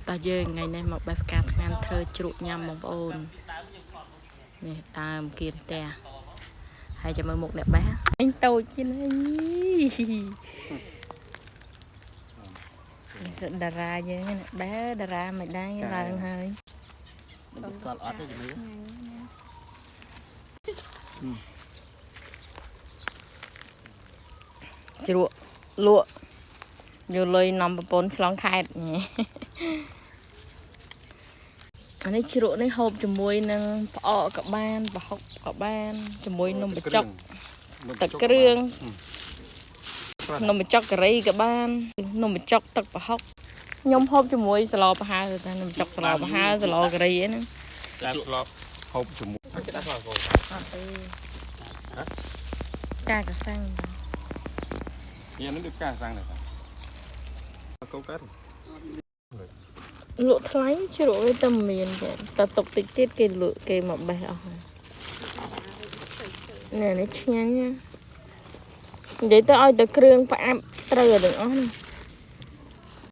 តោះយើងថ្ងៃនេះមកបេះផ្កាថ្នាំធ្វើជ្រក់ញ៉ាំបងប្អូននេះដើមគៀនផ្ទះហើយចាំមើលមុខអ្នកបេះអញតូចជាងនេះនេះសិតតារាយើងណាបេះតារាមិនដែរឡើងហើយ មិនស្គាល់អត់ទេជំនឿ ជ្រក់លក់យកលុយនាំប្រពន្ធឆ្លងខេត្តញ៉េអានេះជ្រក់នេះហូបជាមួយនឹងផ្អកក៏បានប្រហុកក៏បានជាមួយនំបញ្ចុក ទឹកគ្រឿងនំបញ្ចុកការីក៏បាននំបញ្ចុកទឹកប្រហុកខ្ញុំហូបជាមួយសឡប្រហើរតែនំបញ្ចុកសឡប្រហើរសឡការីហ្នឹង តែធ្លាប់ហូបជាមួយគេដាក់ស្លាកូន អត់ទេកាកសាំង នេះនេះដូចផ្កាសាំងដែរកូកាត់ លក់ថ្លៃជ្រក់វាតែមានទេតែទុកតិចទៀតគេលក់គេមកបេះអស់ហើយនេះនេះឆ្ងាញ់ណាស់និយាយទៅឲ្យតែគ្រឿងផ្អាប់ត្រូវឲ្យទាំងអស់ណា